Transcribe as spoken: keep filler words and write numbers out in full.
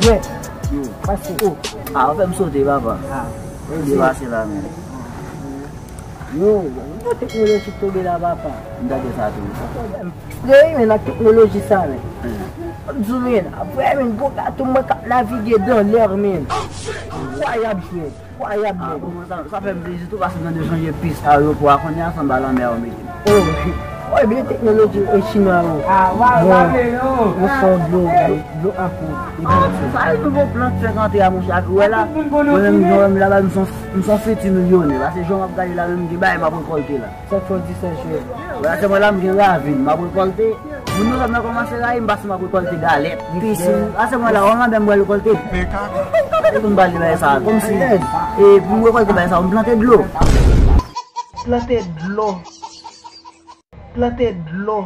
Yo. Pase. Oh. Ah, ou fè m sote, papa. Ah. Ou depase la, men. Yo, yon teknoloji k tonbe la, papa. M gade sa tou. Frè, men, ak teknoloji sa, men. Mwen di w, men, apre, men, gwo gato mwen k ap navige dan lè, men. Enkwayab, frè. Enkwayab, men. Ah, bon, sa, sa fè m plezi tou, paske m tande chanje pis ayewopò a, kounye a se anba lanmè yo mete m. Oh, oh, ebyen teknoloji e chinwa yo. Ah, waw, bon, yo fè dlo, dlo, dlo anpil. Ah, sa e nouvo plant fèk antre a, monchè, ou wè la, mwen menm, jan w wè m la, m se yon, m se yon fiti milyonè, paske jan w ap gade la, menm gen bagay m ap rekòlte la. Sèt fwa disèt jwe. Wè, se mwen la, m gen ravin, m ap rekòlte. Moun nou sa nan kòmanse rayi m, paske m ap rekòlte galèt, pisin. A se mwen la, wè m la, m rekòlte. E pou m pale bagay sa, kòmsi, e pou m rekòlte bagay sa, m plante dlo. Plante dlo. Plante dlo.